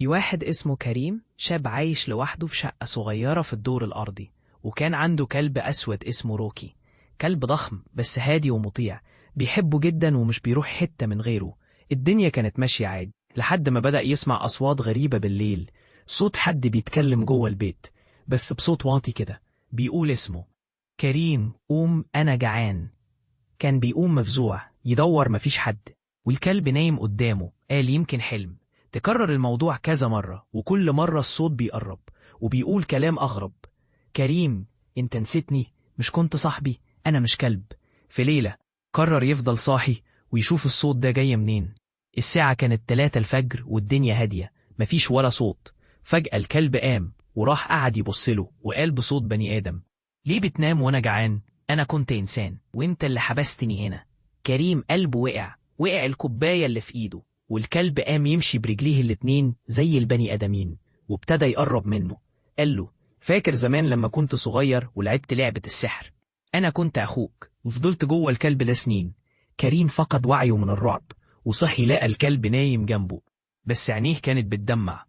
في واحد اسمه كريم، شاب عايش لوحده في شقة صغيرة في الدور الأرضي، وكان عنده كلب أسود اسمه روكي. كلب ضخم بس هادي ومطيع، بيحبه جدا ومش بيروح حتة من غيره. الدنيا كانت ماشية عادي لحد ما بدأ يسمع أصوات غريبة بالليل، صوت حد بيتكلم جوه البيت بس بصوت واطي كده، بيقول اسمه: كريم قوم أنا جعان. كان بيقوم مفزوع يدور، مفيش حد، والكلب نايم قدامه. قال يمكن حلم. تكرر الموضوع كذا مرة، وكل مرة الصوت بيقرب وبيقول كلام أغرب: كريم انت نسيتني، مش كنت صاحبي، أنا مش كلب. في ليلة قرر يفضل صاحي ويشوف الصوت ده جاي منين. الساعة كانت 3 الفجر والدنيا هادية، مفيش ولا صوت. فجأة الكلب قام وراح قعد يبصله وقال بصوت بني آدم: ليه بتنام وأنا جعان؟ أنا كنت إنسان وإنت اللي حبستني هنا. كريم قلبه وقع، وقع الكوباية اللي في إيده، والكلب قام يمشي برجليه الاتنين زي البني آدمين وابتدى يقرب منه. قال له: فاكر زمان لما كنت صغير ولعبت لعبة السحر؟ أنا كنت أخوك وفضلت جوه الكلب ده سنين. كريم فقد وعيه من الرعب وصحي لقى الكلب نايم جنبه، بس عينيه كانت بتدمع.